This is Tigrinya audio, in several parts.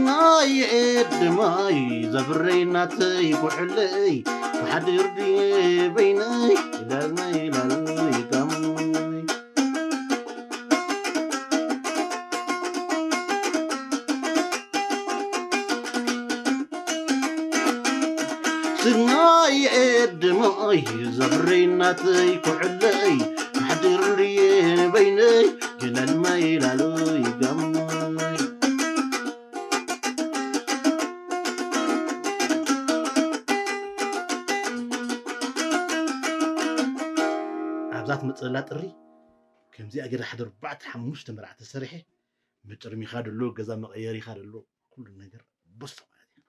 ማይ ኤድ ማይ ዘብረይ ናተይ ኩሕለይ፣ ክሓድር ድየ በይነይ፣ ላልመይ ላልመይ ጋመይ። ስናይ ኤድ ማይ ዘብረይ ናተይ ኩሕለይ፣ ክሓድር ድየ በይነይ፣ ላልመይ ላልመይ ጋመይ። ኣብዛ ትመጽእ ዘላ ጥሪ ከምዚኣ ገይረ ሓደ ኣርባዕተ ሓሙሽተ መርዓ ተሰሪሐ፣ መጨረሚኻ ደሎ፣ ገዛ መቐየሪኻ ደሎ፣ ኩሉ ነገር በሱ ማለት እዩ።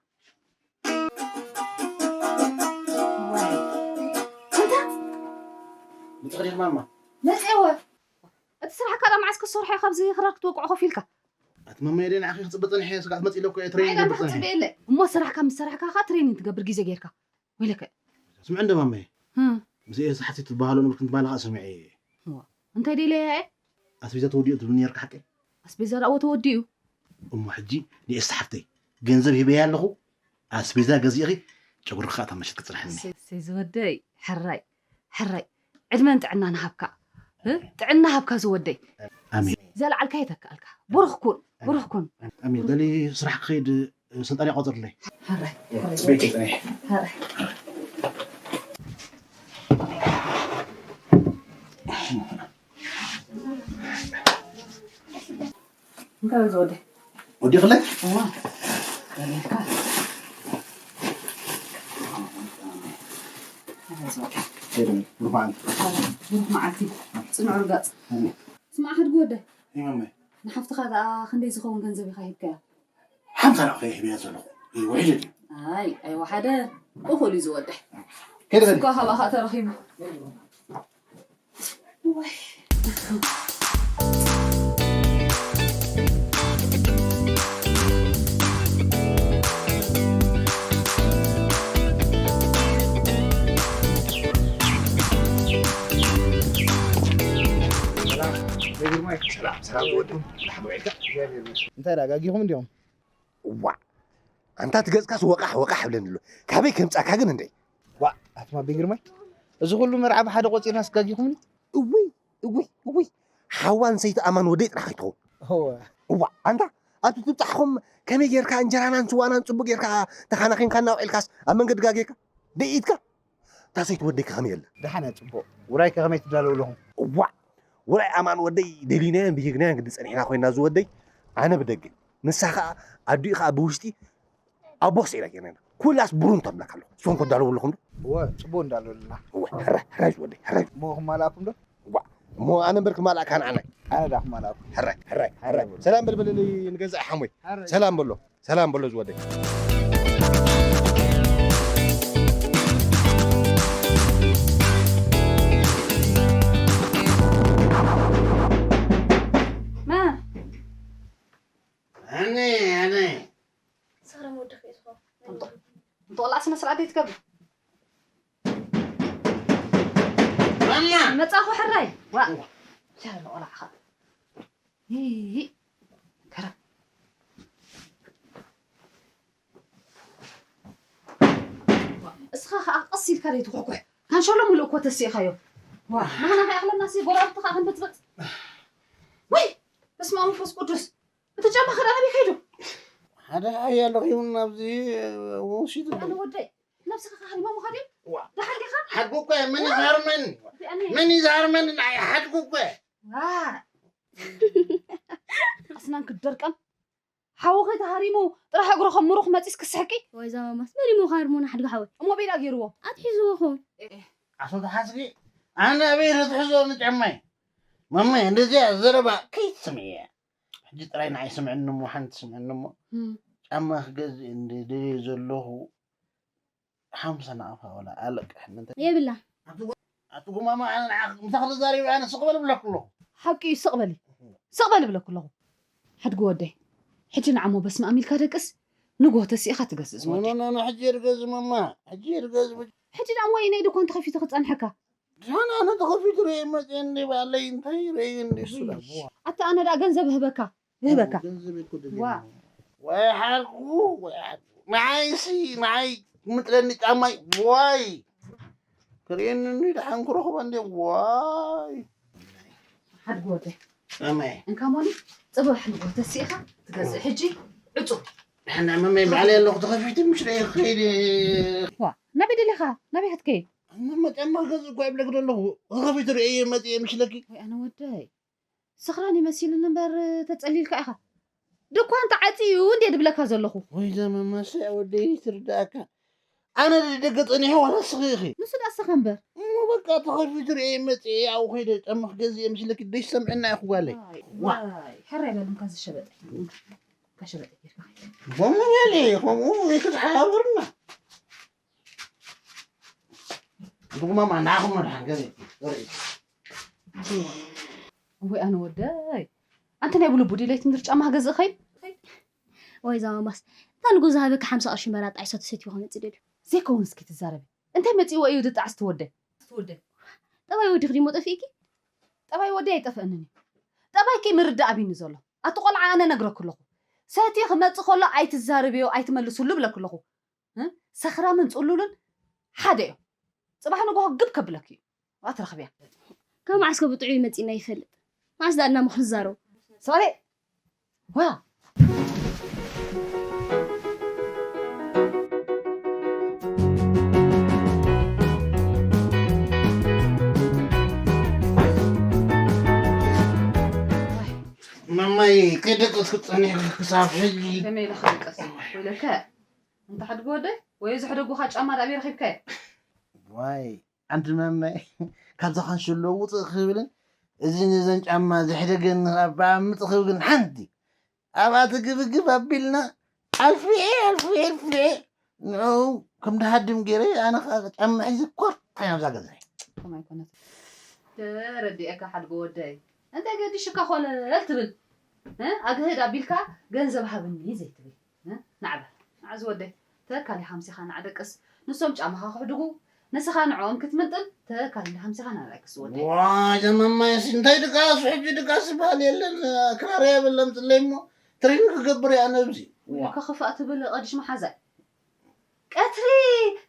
ዋይ። እንታይ? ብትቕሪር ማማ። መጸወ። እቲ ስራሕካ ዳ መዓስ ክትሰርሖ ኢኻ ኣብዚ ክራር ክትወቅዖ ኮፍ ኢልካ? ኣቲ ማማ፣ የደይ ንዓኺ ክጽበ ጸኒሐ፣ ስጋዕ ትመጽእ ኢለ እኮ እየ ትሬኒንግ ማዕዳ ገብር ጸኒሐ። ክትጽበ የለ። እሞ ስራሕካ ምስ ሰራሕካ ኸኣ ትሬኒንግ ትገብር ግዜ ጌርካ። ወይለከ። ስምዒ እንደ ማማየ። ህም። ምስ ኤልሳ ሓቲት ትበሃሎ ምልክት ትባሃላ ኸኣ ሰሚዐ እየ። እዋ። እንታይ ደይለያ እየ? ኣስቤዛ ተወዲኡ ትብል ነርካ ሓቀይ? ኣስቤዛ ደኣ ተወዲኡ። እሞ ሕጂ ንኤልሳ ሓፍተይ ገንዘብ ሂበያ ኣለኹ። ኣስቤዛ ገዚእኺ ጨጉሪ ኸኣ ታመሸት ክጽንሐኒ። እሰይ፣ እሰይ ዝወደይ፣ ሕራይ፣ ሕራይ። ዕድመን ጥዕናን ሃብካ። እ? ጥዕና ሃብካ ዝወደይ። ኣሜን። ዘለዓልካ ይተክኣልካ። ብሩኽ ኩን፣ ኣሜን። ብሩኽ ኩን። ኣሜን። በሊ ስራሕ ክኸይድ ስልጣን ይቆጽርለይ። ሕራይ፣ ሕራይ ጽበይ ዝወደይ። ጽበይ። ሕራይ። እንታይ ዝወደይ? ወዲኽለይ? እዋ። ገሊልካ። እንታይ ዝወደይ? ሄደን፣ ብሩኽ መዓልቲ። ብሩኽ መዓልቲ። ጽኑዕ ርጋጽ። ኣሜን። ስማዕ፣ ሓድጊ ወደይ። ይመመ። ንሓፍትኻ ደኣ ክንደይ ዝኸውን ገንዘብ ኢኻ ሂብካያ? ሓምሳ ናቕፈ ሂበያ ዘለኹ። ይውሕድ ድዩ? ኣይ፣ ኣይወሓደ። እኹል እዩ ዝወደይ። ከይደ በል። እኳ ካባኻ ተረኺቡ። ወይ። ሰላም፣ ሰላም ዝወደይ። ደሓን ውዒልካ? እንታይ ደኣ፣ ጋጊኹም እንዲኹም? ዋእ! ኣንታ እቲ ገጽካስ ወቓሕ ወቓሕ ይብለኒ ኣሎ። ካበይ ከምጻካ ግን እንዴ? ዋእ! ኣትማ ኣቤ ግርማይ፣ እዚ ኩሉ መርዓ ብሓደ ቆጺርናስ ጋጊኹምኒ? እውይ፣ እውይ፣ እውይ! ሓዋ ንሰይቲ ኣማን ወደይ ጥራሕ ከይትኸውን። እወ። እዋእ! ኣንታ ኣብቲ ትብጻሕኹም ከመይ ጌርካ እንጀራናን ስዋናን ጽቡቕ ጌርካ ተኻናኺንካና ውዒልካስ ኣብ መንገዲ ጋጊርካ? ደይ ኢድካ? እታ ሰይቲ ወደይ ከ ከመይ ኣላ? ደሓን እያ፣ ጽቡቕ። ውራይ ከ ከመይ ትዳለዉ ኣለኹም? እዋእ! ውራይ ኣማን ወደይ ደሊናዮን ብሂግናዮን ግዲ ጸኒሕና ኮይና ዝወደይ፣ ኣነ ብደገ፣ ንሳ ኸኣ ኣዲኡ ኸኣ ብውሽጢ ኣብ ቦክስ ኢና ጌርና ኢና። ኩላስ ብሩን ተብለካ ኣለኹ። ንስኹም ከዳለዉ ኣለኹም ዶ? እወ፣ ጽቡቕ እንዳለዉ ኣለና። እወ፣ ሕራይ፣ ሕራይ ዝወደይ፣ ሕራይ። እሞ ክማልኣኩም ዶ? እዋእ! እሞ ኣነ እምበር ክማልኣካ ንዓናይ። ኣነ ዳ ክማልኣኩም። ሕራይ፣ ሕራይ፣ ሕራይ። ሰላም በል በለለይ ንገዛኢ ሓሞይ። ሕራይ። ሰላም በሎ። ሰላም በሎ ዝወደይ። መ? ኣነ፣ ኣነ። ሰላም ወድኺ እኮ። እንጦ-፣ እንጦ ቆልዓ ስነ ስርዓት ዘይትገብር። ማማ! መጻኹ ሕራይ። ዋ። ሻለ ቆልዓ ኸ። ይይ። ከረ። እስኻ ኸኣ ቀስ ኢልካ ዘይትኹሕኩሕ። ካንሸሎ ሙሉእ እኮ ተሲእኻዮ። ዋ፣ ንሕና ከይኣኽለናሲ ጎረባብቲ ኸኣ ክንበጽበጽ። ወይ፣ በስመ ኣብ መንፈስ ቅዱስ። እቲ ጫማ ኸ ኣበይ ከይዱ? ሓደ ሓያሎ ኺውን ናብዚ ወሲዱ ኣሎ። ኣነ ወደይ፣ ነብስኻ ከ ሃሪሞምኻ ድዮም? ዋ። ደሓን ዲኻ? ሓድጉ እኮ እየ። መን እዩ ዝሃርመኒ? ኣነ። መን እዩ ዝሃርመኒ? ንዓይ ሓድጉ እኮ እየ። ዋ። ኣስናን ክደርቀም። ሓውኺ ተሃሪሙ ጥራሕ እግሩ ከም ምሩኽ መጺስ ክስሕቂ? ወይ እዛ ማማስ መን እዩ ሃርሞና ሓድጊ ሓወይ? እሞ ቤላ ገይርዎ። ኣትሒዝዎ ኸውን። ኣቶ ተሓስቢ፣ ኣነ ኣበይ ክትሕዞ ንጫማይ? ማማይ፣ እንደዚያ ዘረባ ከይትስምዕያ። ሕጂ ጥራይ ንዓይ ስምዕኒ እሞ፣ ሓንቲ ስምዕኒ እሞ። እም። ጫማ ክገዝእ እንደ ደልየ ዘለኹ ሓምሳ ናቕፋ ወላ ኣለቅሕ ምንተ የብላ። ኣቲ ጎማማ፣ ኣነ ንዓኺ ምሳኺ ተዛሪበ ኣነ ስቕ በል እብለኪ ኣለኹ። ሓቂ እዩ፣ ስቕ በሊ። ስቕ በል እብለኪ ኣለኹ። ሓድጊ ወደይ፣ ሕጂ ንዓሞ በስመ ኣብ ኢልካ ደቅስ፣ ንግሆ ተሲእኻ ትገዝእ ኖ፣ ኖ፣ ዝወደይ። ኖ፣ ኖ፣ ሕጂ እየ ዝገዝእ ማማ፣ ሕጂ እየ ዝገዝእ። ሕጂ ደኣ እሞ ኣየናይ ድኳን ተኸፊቱ ክጸንሐካ? ድሓን ኣነ ተኸፊቱ ርእየ መፅየ እንዲ ባለይ እንታይ ርእየ እንዲ እሱ ዳቦ። ኣታ ኣነ ደኣ ገንዘብ እህበካ፣ እህበካ። ገንዘብ እኮ ደልየ ዋ። እሞ። ወይ ሓልኩ፣ ወይ ሓልኩ። ንዓይሲ፣ ንዓይ ምጥለኒ ጫማይ፣ ዋይ። ክርእየኒ እንዲ ደሓን ክረኽቦ እንዲ፣ ዋይ። ሓድጎ ወደይ። መመይ። እንካ ሞኒ፣ ጽባሕ ንግሆ ተሲእኻ ትገዝእ፣ ሕጂ ዕጹ። ንሕና መመይ ባዕለይ ኣለኹ፣ ተኸፊቱ ምሽ ርኤ ክኸይድ። ዋ፣ ናበይ ደሊኻ? ናበይ ክትከይድ? እሞ ጫማ ክገዝእ እኮ እብለኪ ዘለኹ። ተኸፊቱ ርኤዮ መጺኤ ምሽለኪ። ወይ ኣነ ወደይ። ስኽራን ይመሲሉኒ እምበር ተጸሊልካ ኢኻ። ድኳን ተዓጽዩ እንዴ ድብለካ ዘለኹ። ወይ ዘመማሰያ ወደይ ትርዳእካ። ኣነ ደገ ጸኒሐ ዋላ ስኺ ኢኺ። ንሱ ደኣ ስኻ እምበር። እሞ በቃ ተኸፊቱ ርኤ መጽኤ ኣብኡ ከይደ ጫማ ክገዝእ እየ ምስለኪ ደሽ ሰምዕና ኢኹ ጓለይ። ዋይ፣ ዋ። ዋይ፣ ሕራይ በል እንካ ዝሸበጠ። እንካ ሸበጠ ጌርካ ኸይድ። ከምኡ በሊ፣ ከምኡ ወይ ክትሓባበርና። ድጉማማ ናኹም መድሓን ገዚእኩም ወርኢ። ወይ ኣነ ወደይ። ኣንቲ ናይ ብልቡ ድሌት ምድር ጫማ ክገዝእ ኸይድ። ወይ ዛማማስ፣ እታ ንጉ ዝሃበካ ሓምሳ ቅርሺ መራጣ ዒሶ ተሰትዩ ክመጽእ ደልዩ። ዘይከውን እስኪ ትዛረቢ። እንታይ መጺእዎ እዩ ድጣዕስ ትወደ? ትወደ። ጠባይ ወዲኺ ድሞ ጠፊእኪ? ጠባይ ወዲ ኣይጠፍአንን እዩ። ጠባይኪ ምርዳእ ኣቢኒ ዘሎ። ኣቲ ቆልዓ ኣነ ነግረኩ ኣለኹ። ሰትዩ ክመጽእ ከሎ ኣይትዛረብዮ፣ ኣይትመልስሉ ብለኩ ኣለኹ። እ? ሰኽራምን ጽሉልን ሓደ እዮም። ጽባሕ ንግሆ ግብ ከብለኪ እዩ። ዋ ትረኽብያ። ካብ መዓስ ከ ብጥዑይ መጺእና ይፈልጥ? መዓስ ደኣ እና ምኽሪ ዝዛረቡ? ሶሪ። ዋ። ማማይ፣ ከይደቀስኩ ጸኒሑ ክሳብ ሕጂ። ከመይ ኢለ ክድቀስ? ወይለከ፣ እንተ ሓድጎ ወደይ፣ ወይ እዚ ሕደጉኻ ጫማ ደኣ ኣበይ ረኺብካዮ? ዋይ፣ ኣንቲ ማማይ፣ ካብዛ ካንሸሎ ውጽእ ክብልን፣ እዚ ነዘን ጫማ ዘሕደገኒ ካብ ብኣምጽእ ክብል ግን ሓንቲ። ኣብኣ ትግብግብ ኣቢልና፣ ኣልፊኤ፣ ኣልፊኤ፣ ኣልፊኤ፣ ንዑ ከም ድሃድም ገይረ፣ ኣነ ኸኣ ጫማ ሒዘ ኮርታ ናብዛ ገዛይ። ከምኣ ኣይኮነት። ተረዲኤካ ሓድጎ ወደይ። እንታይ ገዲሽካ ኮለል ትብል? እ? ኣግህድ ኣቢልካ ገንዘብ ሃብኒ ዘይትብል? እ? ናዕበ፣ ናዕ ዝወደይ። ተካሊ ሃምሲኻ ናዕ ደቅስ። ንሶም ጫማኻ ክሕድጉ፣ ንስኻ ንዕኦም ክትምንጥል፣ ተካሊ ሃምሲኻ ናብራይ ክስወደይ። ዋ፣ ጀመማይሲ፣ እንታይ ድቃስ? ሕጂ ድቃስ ዝበሃል የለን። ክራር የብለን ጽለይ እሞ፣ ትሬኒንግ ክገብር እየ ኣነ ኣብዚ። ዋ። ከኽፋእ ትብል ቀዲሽ መሓዛይ። ቀትሪ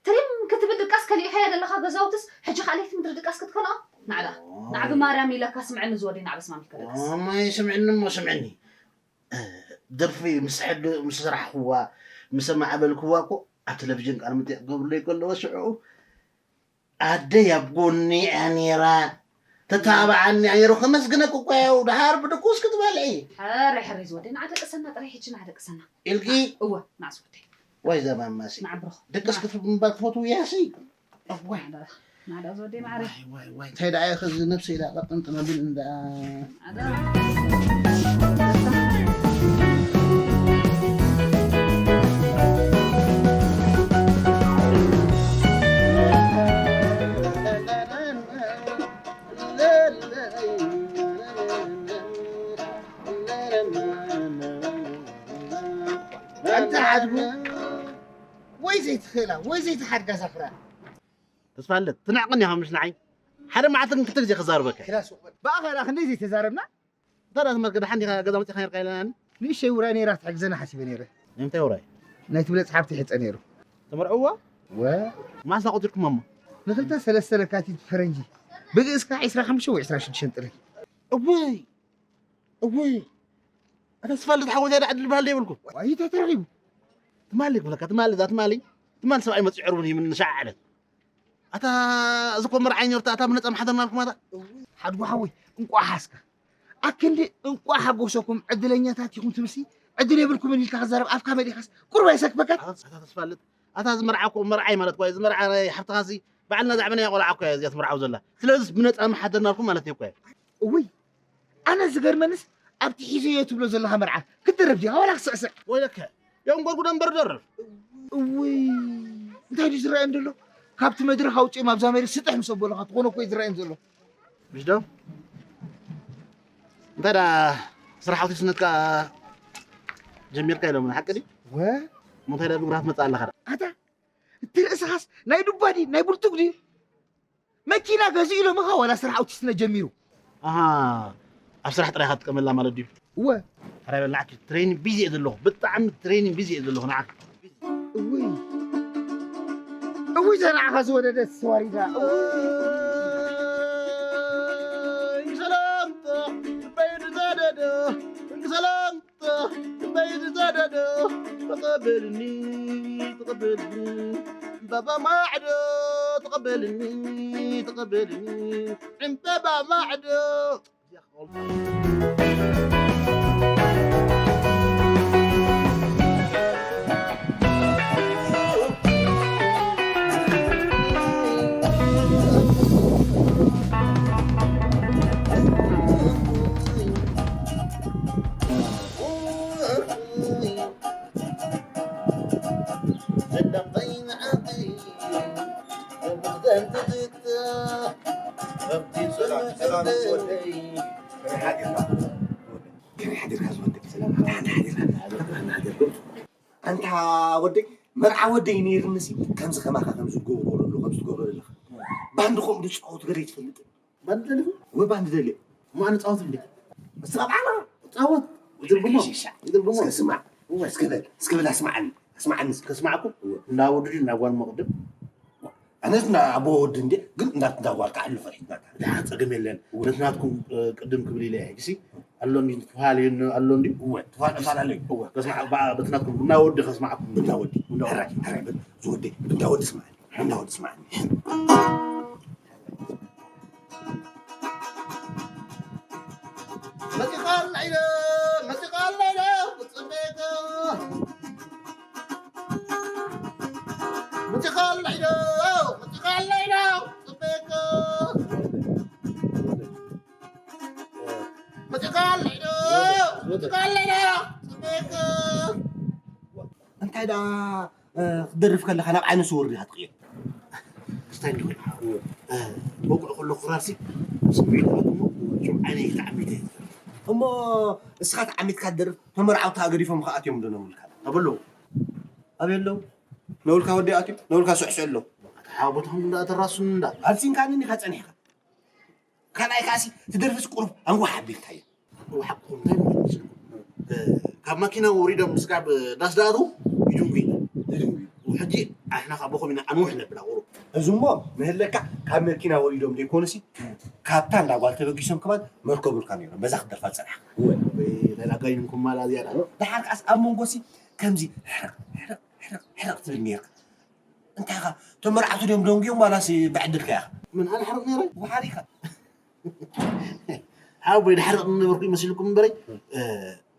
ትሪም ክትብል ድቃስ ከሊእካያ ዘለኻ ገዛውትስ፣ ሕጂ ከኣ ለይቲ ምድሪ ድቃስ ክትከልኦ? ናዕዳ፣ ዋ። ናዕ ብማርያም ኢለካ ስምዕኒ ዝወደይ፣ ናዕ በስማም ኢልካ ደቅስ። ዋ፣ ማይ ስምዕኒ እሞ ስምዕኒ። እ፣ ደርፊ ምስ ሕግ-፣ ምስ ሰራሕክዋ፣ ምስ ኣማዕበልክዋ እኮ ኣብ ቴሌቪዥን ቃለ መጠይቕ ክገብሩለይ ከለዉ ሽዑ ኣደይ ኣብ ጎኒ እያ ነይራ። ተተባብዓኒ እያ ነይሩ። ከመስግነኪ እኮ እየ። ደሓር ብድኩስ ክትበልዒ። ሕራይ፣ ሕራይ ዝወደይ፣ ንዓ ደቅሰና ጥራይ፣ ሕጂ ንዓ ደቅሰና። ኢልኪ? እወ፣ ንዓ ዝወደይ። ወይ ዘማማሲ። ንዓ ብሩኽ። ደቅስ ክትብል እምበር ትፈትው እያሲ። እዋይ፣ ናዳ፣ ናዳ ዝወደይ ማዕረ። ዋይ፣ ዋይ፣ ዋይ፣ እንታይ ደኣ ኢኺ እዚ ነብሰይ ደኣ ቀጥንጥን ኣቢሉ እንዳ። ናዳ። ኣንታ ሓድጉ ወይ ዘይትኽእላ ወይ ዘይትሓድጋ ዛኽራ። ተስፋለት፣ ትንዕቕኒ ኢኻ ምሽ ንዓይ? ሓደ መዓልቲ ግን ክልተ ግዜ ክዛረበካ። ክላስ ውቕበት። ብኣ ኸኣ ክንደይ ዘይተዛረብና? እንታይ ደኣ ትመልከ፣ ደሓን ዲኻ ገዛ መጺኻ ነርካ ኢለናኒ? ንእሽተይ ውራይ ነይራ ትሕግዘና ሓሲበ ነይረ። ንምንታይ ውራይ? ናይ ትብለጽ ሓብቲ ይሕጸ ነይሩ። ተመርዕዋ? ወ- ማሳ ቆጺርኩማ እሞ? ንኽልተ ሰለስተ ለካቲት ፈረንጂ። ብግእዝ ከኣ ዒስራ ሓሙሽተ ወይ ዒስራ ሽዱሽተ ጥሪ። እወይ! እወይ! ኣታ ተስፋለት ሓወይ እንታይ ደኣ ዕድል ባህል ዘይብልኩ? ዋይ፣ እንታይ ተረኺቡ? ትማሊ ክብለካ፣ ትማሊ፣ እዛ ትማሊ፣ ትማሊ ሰብኣይ መጺዑ ዕርቡን ይምን ንሻዕ ዕለት። ኣታ፣ እዚ እኮ መርዓይ ነርታ፣ ኣታ ብነጻ ምሓደርናልኩም ኣታ። ሓድጉ ሓወይ፣ እንቋዕ ሓስካ። ኣክንዲ እንቋዕ ሓጎሰኩም፣ ዕድለኛታት ኢኹም ትብልሲ፣ ዕድል የብልኩምን ኢልካ ክዛረብ ኣፍካ መሊኻስ፣ ቁሩብ ኣይሰክፈካን? ኣታ፣ ኣታ ተስፋለት፣ ኣታ እዚ መርዓ እኮ መርዓይ ማለት እኮ፣ እዚ መርዓ ናይ ሓፍትኻሲ፣ ባዕልና ዝዓበናያ ቆልዓ እኮ እያ እዚኣ ትምርዓው ዘላ። ስለዚስ ብነጻ ምሓደርናልኩም ማለት እዩ እኮ። እውይ፣ ኣነ ዝገርመንስ ኣብቲ ሒዘዮ ትብሎ ዘለኻ መርዓ ክትደርፍ ዲኻ ዋላ ክስዕስዕ? ወይለከ፣ የንጎርጉዶ እምበር ደርፍ። እውይ፣ እንታይ ድዩ ዝረኣየን ዘሎ? ካብቲ መድረኽ ኣውጺኦም ኣብዛ መሬት ስጥሕ ምስ ኣበሉኻ ትኾኖ እኮ እዩ ዝረኣየን ዘሎ። ምሽ ዶ? እንታይ ደኣ ስራሕ ኣውቲስነትካ ጀሚርካ ኢሎምኒ፣ ሓቂ ድዩ? ወ? እሞ እንታይ ደኣ ብግራት መጽእ ኣለኻ ደኣ? ኣታ፣ እቲ ርእስኻስ ናይ ዱባ ድዩ? ናይ ብርቱግ ድዩ? መኪና ገዚኡ ኢሎምኻ ዋላ ስራሕ ኣውቲስነ ጀሚሩ? ኣሃ፣ ኣብ ስራሕ ጥራይ ኢኻ ትጥቀመላ ማለት ድዩ? እወ። ሕራይ በል ንዓኪ፣ ትሬኒንግ ቢዚ እየ ዘለኹ፣ ብጣዕሚ ትሬኒንግ ቢዚ እየ ዘለኹ ንዓኪ። እውይ። እውይ፣ ዘንዓኻ ዝወደደት ተዋሪዳ። እይ፣ ሰላምታ፣ ልበይ ዝዘደደ፣ ሰላምታ፣ ልበይ ዝዘደደ፣ ተቐበልኒ፣ ተቐበልኒ፣ ዕምባባ ማዕዶ፣ ተቐበልኒ፣ ተቐበልኒ፣ ዕምባባ ማዕዶ። ሰላም፣ ሰላም፣ ወደይ። ከመይ ሓዲርካ? ከመይ ሓዲርካ ዝወደይ? ሰላም፣ ደሓን ሓዲርካ? ደሓን ሓዲርኩም? ኣንታ ወደይ፣ መርዓ ወደይ ነይርንሲ፣ ከምዚ ከማኻ ከምዚ ትገብሮ ዘሎ፣ ከምዚ ትገብሮ ዘለኻ። ባንዲ ከምኡ ዝጻወት ገለ ይትፈልጥ? ባንዲ ደሊኹ? ወይ ባንዲ ደልየ? እሞ ኣነ ጻወት እንዴ? እስኻ ብዓኻ ጻወት። ይድርግሞ። ይሻ። ይድርግሞ። እስከ ስማዕ። እወ። እስከ በል፣ እስከ በል ኣስማዓኒ። ኣስማዓኒ እስከ። ከስማዕኩም? እወ። እንዳ ወዲ ድዩ እንዳ ጓል መቕድም? ኣነስ እንዳ ኣቦ ወዲ እንዴ፣ ግን እንዳ፣ እንዳ ጓል ክዓሉ ፈሪሕናታ። ደሓን ጸገም የለን። እወ። ነቲ ናትኩም፣ እ፣ ቅድም ክብል ኢለ እየ። ሕጂሲ ኣሎ እንዲ ትፋለዩ ኣሎ እንዲ? እወ፣ ትፋለ-፣ ተፈላለዩ። እወ፣ ከስማዕ-፣ ባ-፣ በቲ ናትኩም እንዳ ወዲ ከስማዕኩም። እንዳ ወዲ። እንዳ ወዲ። ሕራይ፣ ሕራይ በል። ዝወደይ፣ እንዳ ወዲ ስማዓኒ። እንዳ ወዲ ስማዓኒ። መጺኻላ ኢለ፣ መጺኻላ ኢለ፣ ክጽበየካ። መጺኻላ ኢለ፣ መጺኻላ ኢለ፣ ክጽበየካ። መጺኻላ ኢለ፣ መጺኻላ ኢለ፣ ክጽበየካ። እንታይ ደኣ እ፣ ክትደርፍ ከለኻ ናብ ዓይነ ስውር ዲኻ ትቕየር? ክስታይ እንዲኹ፣ እ፣ በቁዕ ከሎ ክራርሲ ስምዒት ኣትሞ፣ ሽዑ ዓይነይ ተዓሚተ እየ ዝደርፍ። እሞ እስኻ ተዓሚትካ ትደርፍ፣ ተመርዓውታ ገዲፎም ከኣትዮም ዶ ነውልካ? ኣበለው። ኣበይ ኣለዉ? ነውልካ ወዲ ኣትዩ፣ ነውልካ ስዕስዕ ኣለዉ። ኣታ ሓው ቦታኹም እንዳ ተራሱን እንዳ። ኣርሲንካኒ ኢኻ ጸኒሕካ። ካልኣይ ከኣሲ ትደርፍስ ቁሩብ ኣንዋሕ ኣቢልካዮ። ሓቅኹም እንታይ ማለት እዩ? እ፣ ካብ ማኪና ወሪዶም ስጋብ ዳስ ዳኣቱ ይድንጉ ኢና። ይድንጉ። ሕጂ ኣሕና ካብ ቦኹም ኢና ኣንውሕ ነብላ ቁሩብ። እዚ እሞ ንህለካ ካብ መኪና ወሪዶም ዘይኮኑሲ፣ ካብታ እንዳ ጓል ተበጊሶም ከማን መርከቡልካ ነይሮም። በዛ ክትደርፋ ዝጸናሕካ። እወ። ወይ፣ ናይ ኣጋይንኩም ማላ ዝያዳ። ደሓር ከኣስ ኣብ መንጎሲ ከምዚ ሕርቕ፣ ሕርቕ፣ ሕርቕ፣ ሕርቕ ትብል ነይርካ። እንታይ ኢኻ? እቶም መርዓቱ ድዮም ደንጉዮም ዋላስ ብዕድልካ ኢኻ? ምን ኣነ ሕርቕ ነይረ? ወሓሪኻ። ሓወቦይ፣ ዳሕረቕ ዝነበርኩ ይመስልኩም እምበረይ፣ እ፣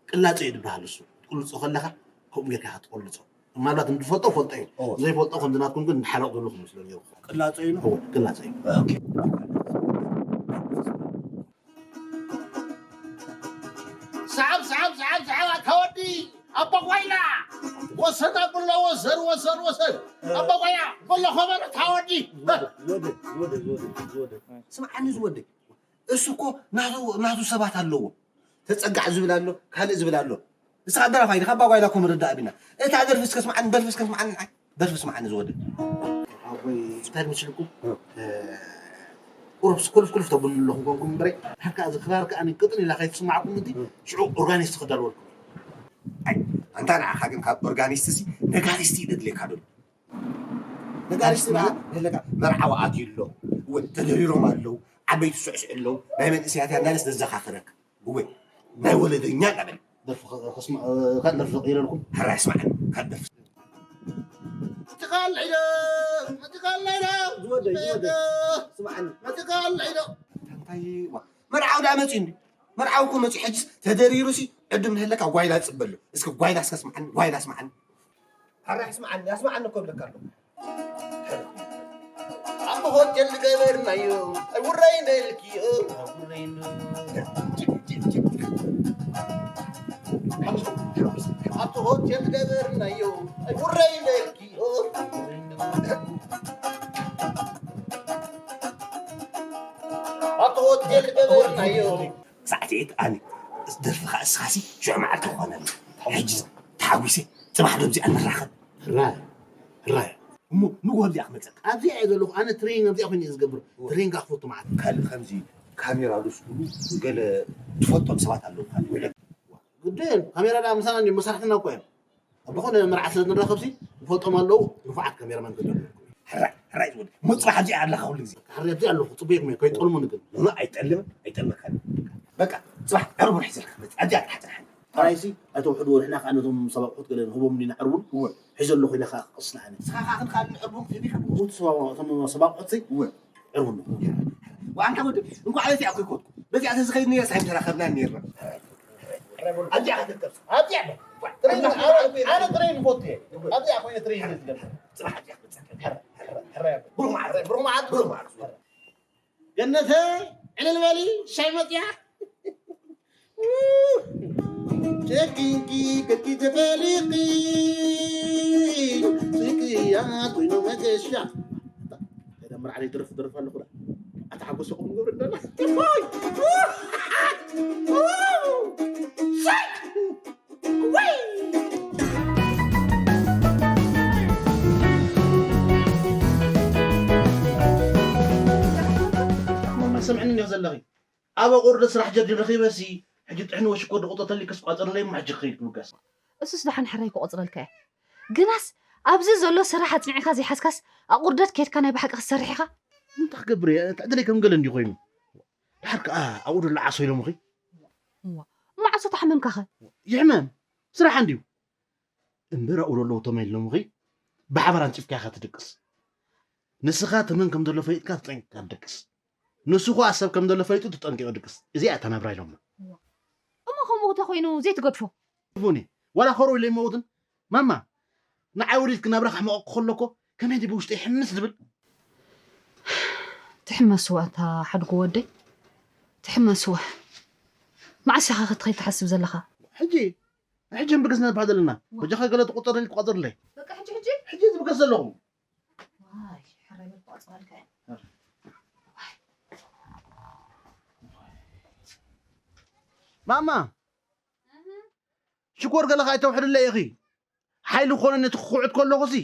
ቅላጾ እዩ ዝበሃል እሱ። ትቅልጾ ከለኻ ከምኡ ጌርካ ኢኻ ትቆልጾ። ምናልባት እንድፈልጦ ፈልጦ እዩ። እወ። ዘይፈልጦ ከምዚ ናትኩም ግን ሓለቕ ዘለኹም መስሎ ነይሩ። ቅላጾ እዩ? እወ፣ ቅላጾ እዩ። ኦኬ። ሰዓብ፣ ሰዓብ፣ ሰዓብ፣ ሰዓብ፣ ኣታ ወዲ ኣባ ጓይላ! ወሰድ ኣብሎ፣ ወሰድ፣ ወሰድ፣ ወሰድ! ኣባ ጓይላ! በሎ ኸበሮ፣ ኣታ ወዲ! ወደ፣ ወደ፣ ወደ፣ ወደ። ስምዓኒ ዝወደይ፣ እሱ እኮ ናቱ፣ ናቱ ሰባት ኣለዎ። ተጸጋዕ ዝብል ኣሎ፣ ካልእ ዝብል ኣሎ። ንስኻ ደራፋይ ዲኻ? ኣባ ጓይላ እኮ ምርዳእ ቢና። እታ ደርፊ እስከ ስምዓኒ፣ ደርፊ እስከ ስምዓኒ፣ ንዓይ ደርፊ ስምዓኒ ዝወደይ። ኣቦይ፣ እንታይ መስልኩም? እ። እ፣ ቁሩብ ኩልፍ ኩልፍ ተብሉ ኣለኹም ኮንኩም እምበረይ፣ ድሓር ከኣ እዚ ክራር ከኣ ቅጥን ኢላ ከይትስማዕኩም እቲ እ። ሽዑ ኦርጋኒስት ክዳልወልኩም። ኣይ፣ ኣንታ ንዓኻ ግን ካብ ኦርጋኒስት ሲ ነጋሪስት እዩ ዘድልየካ ዶ? ነጋሪስት ነጋሪስት ማለት ማለት? የለካ፣ መርዓዊ ኣትዩ ኣሎ፣ እውን ተደሪሮም ኣለዉ፣ ዓበይቲ ስዕስዕ ኣለዉ፣ ናይ መንእሰያት እያ እንዳለስ ዘዘኻኽረካ። እወ፣ ናይ ወለደኛ ቀበል። ደርፊ ከ-፣ ከስማ-፣ እ፣ ካልእ ደርፊ ቀይረልኩም? ሕራይ ስምዓኒ፣ ካልእ ደርፊ። መጺኻለይ ዶ? መጺኻለይ ዶ? ዝወደይ፣ ዝወደይ። ስምዓኒ። መጺኻለይ ዶ? እንታይ ዋ፣ መርዓዊ ደኣ መጺኡ እንዲ? መርዓዊ እኮ መጺኡ፣ ሕጅስ ተደሪሩሲ ዕድም ንህለካ ጓይላ ጽበሉ። እስከ ጓይላ እስከ ስምዓኒ፣ ጓይላ ስምዓኒ። ኣረ ኣስምዓኒ፣ ኣስምዓኒ እኮ እብለካ ኣለኹ። ኣብ ሆቴል ዝገበርናዮ፣ ኣይውረይ እንዳይልኪዮ፣ ኣይውረይ እንዶ። ኣብቲ ሆቴል ዝገበርናዮ፣ ኣይውረይ እንዳይልኪዮ፣ ኣይውረይ እንዶ። ኣብቲ ሆቴል ዝገበርናዮ። ሳዕስዒት ኣነ ደርፍኻ እስኻሲ ሽዑ መዓልቲ ክኾነኒ። ሕጂ ተሓጒሰ ጽባሕ ዶ ኣብዚኣ ንራኸብ። ሕራይ፣ ሕራይ። እሞ ንግሆ ኣብዚኣ ክመጸካ። ኣብዚኣ እየ ዘለኹ። ኣነ ትሬኒንግ ኣብዚኣ ኮይነ እየ ዝገብር። እወ። ትሬኒንግ ክፈቱ መዓት። ካልእ ከምዚ ካሜራ ዶ ስእሉ ገለ ትፈልጦም ሰባት ኣለዉ። ካልእ ወለ ግድን ካሜራ ደኣ ምሳና እንዲዮም መሳርሕትና እኮ እዮም። ኣብ ዝኾነ መርዓ ስለ ንራኸብሲ ይፈልጦም ኣለዉ። ንፉዓት ካሜራማን ገደሉ። ሕራይ ሕራይ ዝወደ፣ ምጽባሕ ኣብዚኣ ኣለኻ ኩሉ ግዜ። ሕራይ ኣብዚኣ ኣለኹ፣ ጽቡቕ እየ፣ ከይጠልሙኒ ግን። ኖ፣ ኖ፣ ኣይጠልምን፣ ኣይጠልመካን። በቃ፣ ጽባሕ ዕርቡን ሒዘልካ መጽእ፣ ኣብዚኣ ክትሓጽርሓኒ። ጥራይሲ ኣይተውሕድዎ፣ ንሕና ከኣ ነቶም ሰብ ኣቑሑት ገለ ንህቦም እንዲና ዕርቡን። እወ። ሒዘ ኣለኹ ኢለ ከኣ ክቕስና ኣነ። ንስኻ ከኣ ክንካል ዕርቡን ክህብ ኢኻ። እወ፣ እቶም ሰብ ኣቑሑትሲ እወ። ዕርቡን። ወኣንታ ወዲ፣ እንኳዕ በዚኣ እኮ ይኮንኩ። በዚኣ ተዝኸይድ ነይረ ሳይም ተራኸብና ነይርና። ኣብዚኣ ክትርከብ። ኣብዚኣ። ኣነ፣ ኣነ ትሬን ይፈቱ እየ። ኣብዚኣ ኮይነ ትሬን እየ ዝገብር። ጽባሕ ኣብዚኣ ክትበጽሕ። ሕረ፣ ሕረ፣ ሕረ። ብሩኽ መዓልቲ። ብሩኽ መዓልቲ። ብሩኽ መዓልቲ። ገነተ፣ ዕልል በሊ፣ ሻይ መጽያ። ጨኪንኪ ከኪ ተፈሊኺ፣ ስቅያ ኮይኑ መገሻ። ከይዳ መርዓ ደርፍ ደርፍ ኣለኹ ዳ። ኣታ ሓጎስ ቁም ግብር እንደላ። ማማ፣ ሰምዕኒ እንዲዮ ዘለኺ። ኣብ ኣቑርደት ስራሕ ጀርዲን ረኺበሲ፣ ሕጂ ጥሕኒ ወሽኮ ድቑጠተሊ ክስቋጸረለይ እሞ ሕጂ ክኸይድ ክብገስ። እሱስ ደሓን ሕራይ ክቆጽረልካ እየ። ግናስ ኣብዚ ዘሎ ስራሕ ኣጽኒዕካ ዘይሓዝካስ ኣቑርደት ኬድካ ናይ ብሓቂ ክትሰርሕ ኢኻ? እንታይ ክገብር እየ? ትዕድለይ ከም ገለ እንዲዩ ኮይኑ። ድሓር ከኣ ኣብኡ ደሎ ዓሶ ኢሎምኺ? እዋ፣ እሞ ዓሶ ተሓመምካኸ? ይሕመም። ስራሕ እንዲዩ። እምበር ኣብኡ ደሎ ተመን ኢሎምኺ ብሓባር ኣንጺፍካ ኢኻ ትድቅስ። ንስኻ ተመን ከም ዘሎ ፈሊጥካ ተጠንቂቕካ ትድቅስ። ንሱ ኸኣ ሰብ ከም ዘሎ ፈሊጡ ተጠንቂቑ ድቅስ። እዚኣ እታ ናብራ ኢሎማ። እሞ ከምኡ ተኾይኑ ዘይትገድፎ? ቡኒ፣ ዋላ ኸሮ ኢለ ይመውትን። ማማ፣ ንዓይ ወሊድኪ ናብራ ከሕመቐኪ ከሎ እኮ ከመይ ድዩ ብውሽጠይ ሕምስ ዝብል? ትሕመስዋ እታ ሓድጉ ወደይ፣ ትሕመስዋ። መዓስ ኢኻ ክትኸይድ ትሓስብ ዘለኻ? ሕጂ፣ ሕጂ እምብገስ ነብሃ ዘለና። ዋ። በጃኻ ገለ ትቆጸረለይ፣ ትቆጸረለይ። በቃ ሕጂ፣ ሕጂ? ሕጂ ዝብገስ ዘለኹ። ዋይ፣ ሕራይ በል ክቆጽረልካ እየ። ማማ፣ ሽኮር ገለ ከኣ ኣይተውሕድለይ ኢኺ። ሓይሊ ክኾነኒ እቲ ክኹዕት ከለኹሲ፣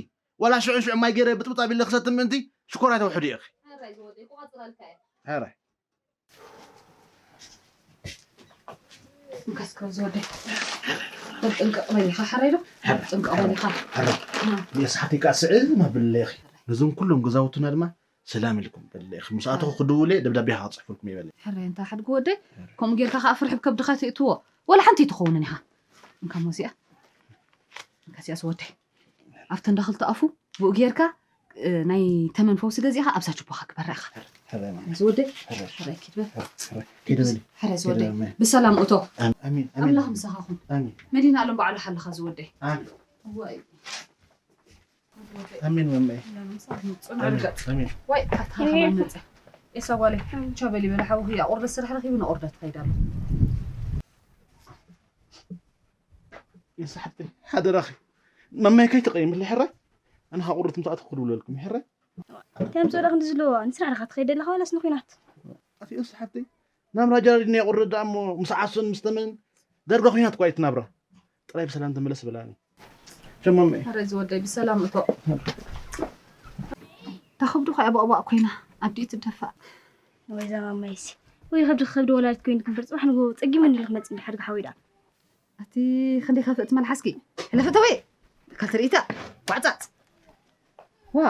ዋላ ሽዑ ሽዑ ማይ ገይረ ብጥብጣብ ኢለ ክሰቲ ምእንቲ ሽኮር ኣይተውሕዲ ኢኺ። ሕራይ ዝወደይ፣ ክቆጽረልካ እየ። ሕራይ። እንካስ ካብ ዝወደይ። ጥንቅቕ በል ኢኻ፣ ሕራይ ዶ? ሕራይ። ጥንቅቕ በል ኢኻ። ሕራይ። እ። የስሓተይ ከኣ ስዕል መብለይ ኢኺ። ነዞም ኩሎም ገዛውትና ድማ ሰላም ኢልኩም በለይ ኢኺ። ምስ ኣተኹ ክድውል እየ፣ ደብዳቤ ከኣ ክጽሕፈልኩም እየ በለይ። ሕራይ፣ እንታ ሓድጉ ወደይ፣ ከምኡ ጌርካ ከኣ ፍርሒ ብከብድኻ ኣይትእትዎ። ዋላ ሓንቲ ኣይትኸውንን ኢኻ። እንካ ሞዚኣ። እንካ እዚኣ ዝወደይ። ኣብተን ዳኽልቲ ኣፉ ብኡ ጌርካ፣ እ፣ ናይ ተመን ፈውሲ ገዚእኻ ኣብዛ ጅቦኻ ግበራ ኢኻ። ሕራይ፣ ማማ። ሕራይ ዝወደይ። ሕራይ። ሕራይ ኪድ በል። ሕራይ፣ ሕራይ። ኪድ በል። ሕራይ ዝወደይ። ኪድ በል፣ ማማ። ብሰላም እቶ። ኣም-፣ ኣሚን፣ ኣሚን። ኣምላኽ ምሳኻ ኹን። ኣሚን። መዲና ኣለም ባዕሉ ሓልኻ ዝወደይ። ኣሚን። እዋይ። ኣሜን መመይ። ጽኑዕ ርገጽ። ኣሜን። ዋይ፣ ኣታ ከማን መጸ። ኤሳ ጓለይ፣ ቻው በሊ በለ ሓውኺ፣ ኣቑርደት ስራሕ ረኺቡ ንቑርደት ትኸይድ ኣላ። ኤሳ ሓብተይ፣ ሓደራኺ። መመይ ከይትቐይምለይ ሕራይ። ኣነ ካብ ቁርደት ምስ ኣተኹ ክድውለልኩም ሕራይ። እንታይ ኣምጽኦ ደኣ ክንዲ ዝለዋ? ንስራሕ ዲኻ ትኸይድ ዘለኻ ዋላስ ንኹናት? ኣቲ ኤሳ ሓብተይ፣ ናብራ ጀራዲን ናይ ቁርደት ደኣ እሞ ምስ ዓሶን ምስ ተመን ዳርጋ ኹናት እኮ እዩ እቲ ናብራ። ጥራይ ብሰላም ተመለስ በላኒ። ሸሞመይ። ኣረ ዝወደይ ብሰላም እቶ። እታ ከብዱ ኸኣ ባእ ባእ ኮይና ኣብ ዲኡ ትደፋእ። ወይ እዛ ማማይሲ። ወይ ከብዲ ከብዲ ወላዲት ኮይኑ ክንበር ጽባሕ ንግሆ ጸጊሙኒ ኢሉ ክመጽእ እንዲ ሓድጊ ሓወይ ደኣ። ኣቲ ክንደይ ከፍእቲ መልሓስኪ። ሕለፊ ተወይ። ካልቲ ርኢታ። ቋዕጻጽ። ዋ።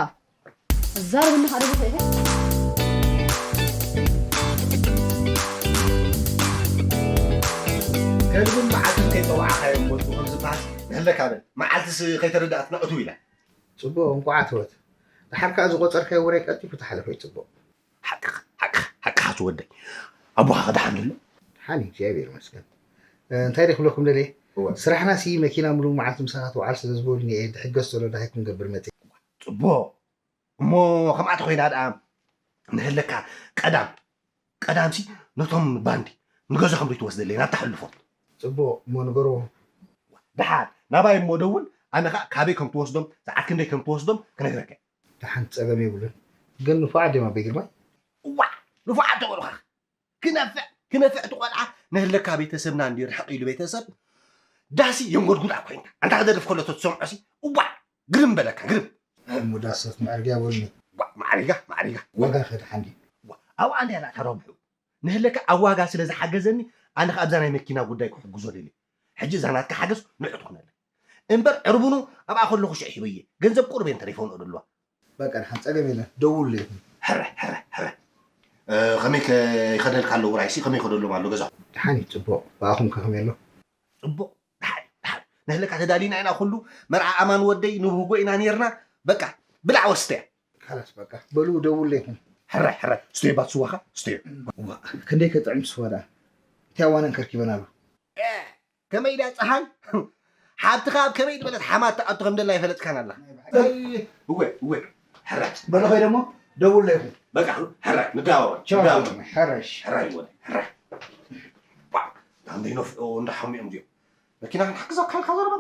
ኣዛርበኒ ኸኣ ደገፈ ኢኸ። ከልብን መዓልትን ከይጸዋዕኻዮም ወጹ ከም ዝበሃል ንህለካ በል። መዓልትስ ከይተረድኣትና እትው ኢላ። ጽቡቕ፣ እንቋዕ ኣተወት። ደሓር ከኣ ዝቖጸርካዮ ወረ ቀልጢፉ ተሓለፈ እዩ ጽቡቕ። ሓቅኻ፣ ሓቅኻ፣ ሓቅኻ ዝወደይ። ኣቦኻ ከ ደሓን ኣሎ? ደሓን እዩ፣ እግዚኣብሔር ይመስገን። እ፣ እንታይ ድየ ክብለኩም ደልየ? እወ። ስራሕናሲ መኪና ምሉእ መዓልቲ ምሳኻ ትውዓል ስለ ዝበሉኒ እየ፣ ድሕገዝ ዘሎ ዳሃይ ክንገብር መጺእ። ጽቡቕ። እሞ ከምኣ ተኾይና ደኣ ንህለካ ቀዳም፣ ቀዳምሲ ነቶም ባንዲ ንገዝኦም ዶ ይትወስደለይ ናብታ ሕልፎም? ጽቡቕ፣ እሞ ንገርዎም። ደሓን፣ ናባይ እሞ ደውል፣ ኣነ ኸኣ ካበይ ከም ትወስዶም፣ ሰዓት ክንደይ ከም ትወስዶም ክነግረካ እየ። ደሓን፣ ጸገም የብሉን። ግን ንፉዓት ድዮም ኣቦይ ግርማይ? እዋእ፣ ንፉዓት ተበሉኻ። ክነፍዕ፣ ክነፍዕ እቲ ቆልዓ ንህለካ ቤተሰብና እንድዩ ርሕቕ ኢሉ ቤተሰብ። ዳሲ የንጎድጉዳ ኮይንካ። ኣንታ ክደርፍ ከሎ ተትሰምዖሲ፣ እዋእ፣ ግርም በለካ፣ ግርም። እሞ ዳስ መዕርግ ያበሉኒ። እዋእ፣ ማዕሪጋ፣ ማዕሪጋ። ዋጋ ከ ደሓን ድዩ? እዋእ፣ ኣብኣ እንድያ ናታ ረብሑ። ንህለካ ኣብ ዋጋ ስለ ዝሓገዘኒ፣ ኣነ ኸኣ ኣብዛ ናይ መኪና ጉዳይ ክሕግዞ ደልየ። ሕጂ እዛ ናትካ ሓገዝ ንዑ ትኹነለይ እምበር ዕርቡኑ ኣብኣ ከለኹ ሽዕ ሂበየ። ገንዘብ ቁርብ እየን ተሪፈውን እደልዋ። በቃ፣ ደሓን ጸገም የለን። ደውለይ። ሕረ፣ ሕረ፣ ሕረ። እ፣ ከመይ ከ ይኸደልካ ኣሎ ውራይሲ? ከመይ ይኸደሎም ኣሎ ገዛ? ደሓን እዩ፣ ጽቡቕ። ብኣኹም ከ ከመይ ኣሎ? ጽቡቕ። ደሓን፣ ደሓን። ነህለካ ተዳሊና ኢና ኩሉ። መርዓ ኣማን ወደይ ንብህጎ ኢና ኔርና። በቃ፣ ብላዕ ወስተያ። ካላስ በቃ። በሉ ደውለይኩም። ሕራይ፣ ሕራይ። ስትዮ ባት ስዋኻ? ስትዮ። እዋ፣ ክንደይ ከጥዕም ስዋ ደኣ? እቲ ኣዋነን ከርኪበና ኣሎ። እ፣ ከመይ ድያ ጸሓይ? ሓብትኻ ኣብ ከመይ ዝበለት ሓማት ትኣቱ ከም ደላ ኣይፈለጥካን ኣላ። ኣይ። እወ፣ እወ። ሕራይ። በሉ ኸይደ እሞ ደውለይኹም። በቃ፣ ሕራይ። ንዳወ፣ ቻው፣ ንዳወ። ሕራሽ። ሕራይ ወደ፣ ሕራይ። ባ፣ እንዳ ነፍኦ፣ እንዳ ሓሚኦም ድዮም። መኪና ክንሓግዛ ካልካ ዘረባ።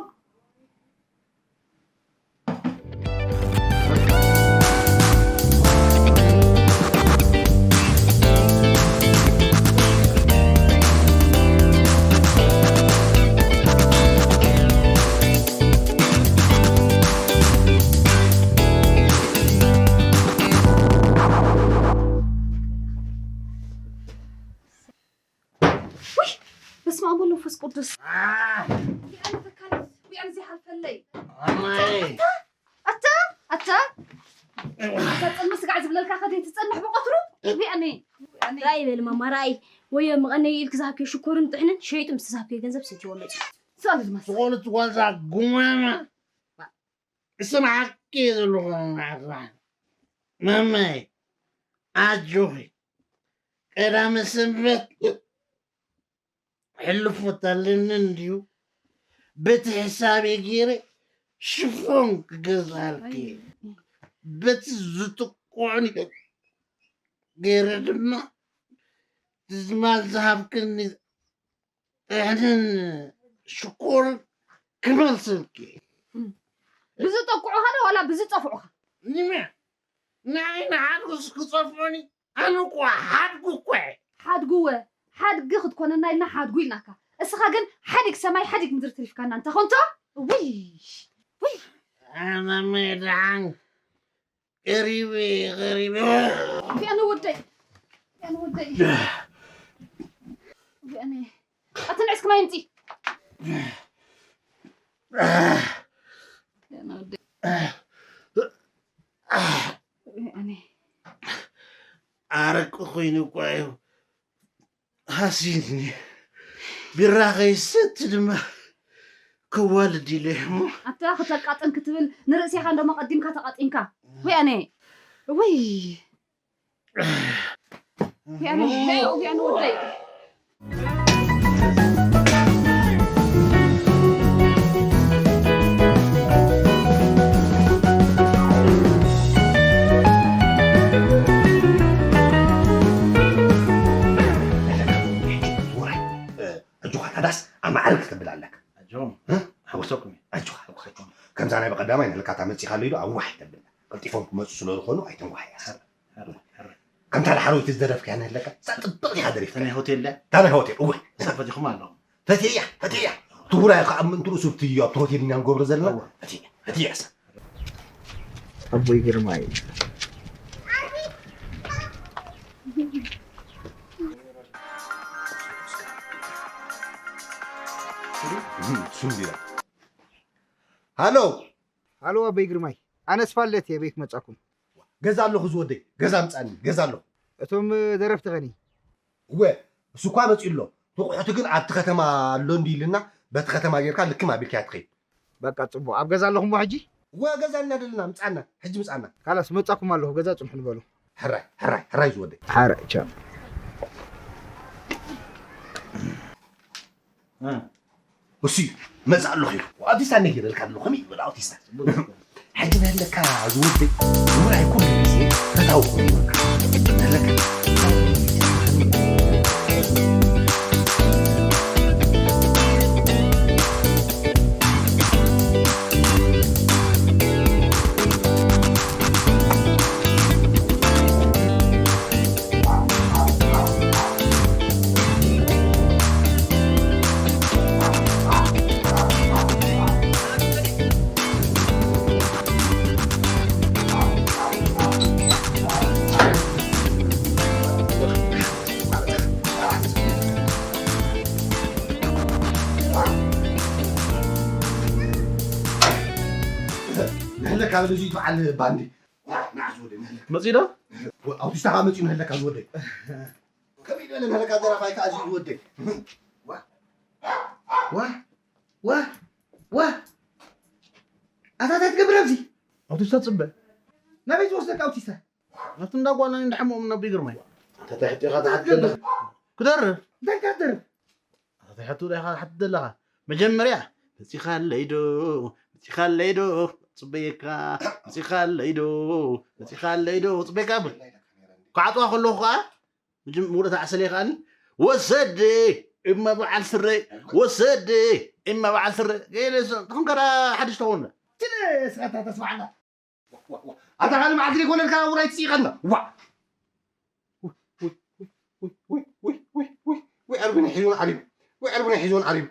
ውይ! በስመ ኣብ ወወልድ ወመንፈስ ቅዱስ። አ! ዊኣን ተካል፣ ዊኣን ዘይሓልፈለይ። ኣማይ! ኣታ፣ ኣታ፣ ኣታ! ኣታ ጽልሚ ስጋዕ ዝብለልካ ከደይ ትጸንሕ ብቐትሩ? ዊኣኒ፣ ዊኣኒ። ራእይ በል ማማ፣ ራእይ። ወዮ መቐነይ ኢልክ ዝሃብክዮ ሽኮርን ጥሕንን ሸይጡ ምስ ዝሃብክዮ ገንዘብ ሰትይዎ መጽዩ። ስኣል ድማ ስኣል። ዝኾነት ጓዛ ጉማማ። እስማዓኪ ዘለኹ ንዓኻ። መመይ፣ ኣጆኺ። ቀዳመ ሰንበት ሕልፎት ኣለኒ እንድዩ። በቲ ሕሳበይ ገይረ ሽፎን ክገዝኣልኪ። በቲ ዝጥቅዑኒ ገይረ ድማ ትዝማል ዝሃብክኒ ጥሕንን ሽኮርን ክመልሰልኪ። ብዝጠቅዑኻ ዶ ዋላ ብዝጠፍዑኻ? ንመ-፣ ንዓይ ንሓድጉስ ክጸፍዑኒ? ኣነ እኮ ሓድጉ እኮ እየ። ሓድጉ እወ፣ ሓድጊ ክትኮነና ኢልና ሓድጉ ኢልናካ። እስኻ ግን ሓዲግ ሰማይ ሓዲግ ምድሪ ተሪፍካና እንተ ኾንቶ? ውይ! ውይ! ኣነ መድሓን ቀሪበ፣ ቀሪበ። ቢኣነ ወደይ። ቢኣነ ወደይ። ቢኣነ። ኣቲ ንዕስኪ ማይ ምጺ። ቢኣነ ወደይ። ቢኣነ። ኣረቂ ኮይኑ እኮ እዩ። ሃሲኒ ቢራ ከይሰቲ ድማ ከዋልድ ኢለ እሞ። ኣታ ክተቃጥን ክትብል ንርእሴኻ እንዶ መቐዲምካ ተቃጢንካ። ወያኔ። ወይ። ወያኔ፣ ወያኔ ወደይ። ኣጆኻ፣ ታዳስ ኣብ ማዕረ ክተብል ኣለካ። ኣጆኹም፣ እ? ሓጎሰኩም እዩ። ኣጆኻ፣ ሓጎሰኩም። ከምዛ ናይ በቐዳማይ ንልካ እታ መጺኻለይ ዶ ኣዋሕ ኣይተብልና። ቀልጢፎም ክመጹ ስለ ዝኾኑ ኣይተንጓሕያ። ሕራይ፣ ሕራይ። ከምታ ዳሕረወይቲ ዝደረፍካያ ንህለካ፣ እሳ ጽብቕቲ ኢኻ ደሪፍካ። እታ ናይ ሆቴል ድያ? እታ ናይ ሆቴል፣ እወ። እሳ ፈቲኹማ ኣለኹም። ፈትየያ፣ ፈትየያ። እቲ ውራይ ከኣ ምእንቲ ርእሱ ኣብቲ፣ ኣብቲ ሆቴል ኢና ንገብሮ ዘለና። እወ። ፈትየያ፣ ፈትየያ እሳ። ኣቦይ ግርማይ። ሃሎ። ሃሎ ኣቦይ ግርማይ። ኣነስ ፋለት እየ ቤት መጻኩም። ገዛ ኣለኹ ዝወደይ። ገዛ ምጻኒ። ገዛ ኣለኹ። እቶም ደረፍቲ ኸኒ? እወ፣ እሱ እኳ መጺኡ ኣሎ። ትቑሑቲ ግን ኣብቲ ከተማ ኣሎ እንዲ ኢልና፣ በቲ ከተማ ጌርካ ልክም ኣቢልካያ ትኸይድ። በቃ ጽቡቕ። ኣብ ገዛ ኣለኹም ሕጂ? እወ፣ ገዛ እና ደለና፣ ምጻና፣ ሕጂ ምጻና። ካላስ፣ መጻኩም ኣለኹ፣ ገዛ ጽንሑ ንበሉ። ሕራይ፣ ሕራይ፣ ሕራይ ዝወደይ። ሕራይ፣ ቻው። እ። እሱ እዩ፣ መጻ ኣለኹ ኢሉ። ኣውቲስታ ነጊረልካ ኣለኹ፣ ከመይ ይበል ኣውቲስታ? ጽቡቕ። ሕጂ ነለካ ዝወደይ፣ ምራይ ኩሉ ግዜ ፈታዊ ኮይኑ ይወካ። ነለካ። ንሕለካ በል እዚ በዓል ባንዲ። ንዓ ዝወደይ ንሕለካ። መጺኡ ዶ? ኣውቲስታ ከዓ መጺኡ ንሕለካ ዝወደይ። ከመይ ዝበለ ንሕለካ ደራፋይ ከዓ እዚ ዝወደይ። ዋ ዋ ዋ ዋ ኣታ እንታይ ትገብር ኣብዚ? ኣውቲስታ ትጽበ። ናበይ ዝወስደካ ኣውቲስታ? ናብቲ እንዳ ጓና እንዳሓመኦም ናብ ይግርማይ። ኣታ እንታይ ሕቶ ኢኻ ትሓትት ዘለኻ? ክደርፍ። እንታይ ክትደርፍ? ኣታ እንታይ ሕቶ ኢኻ ትሓትት ዘለኻ? መጀመርያ መጺኻለይ ዶ? መጺኻለይ ዶ? ጽበየካ። መጺኻለይ ዶ? መጺኻለይ ዶ? ጽበየካ። ክዓጥዋ ከለኹ ከዓ መጀም-፣ ሙሉእ ተዓሰለ ይኸኣል። ወሰደ እማ በዓል ስረ። ወሰደ እማ በዓል ስረ። ገለ ስ-፣ ትኹን ከዳ ሓድሽ ተኾንና። ትለ ስራታ ተስማዕና። ዋ፣ ዋ፣ ዋ። ኣታ ካልእ መዓልቲ ዘይኮነልካ ውራይ ትስይቐና። ዋ። ውይ፣ ውይ፣ ውይ፣ ውይ፣ ውይ፣ ውይ፣ ውይ፣ ውይ፣ ውይ፣ ዕርቢ ናይ ሒዞን ዓሪቡ። ውይ፣ ዕርቢ ናይ ሒዞን ዓሪቡ።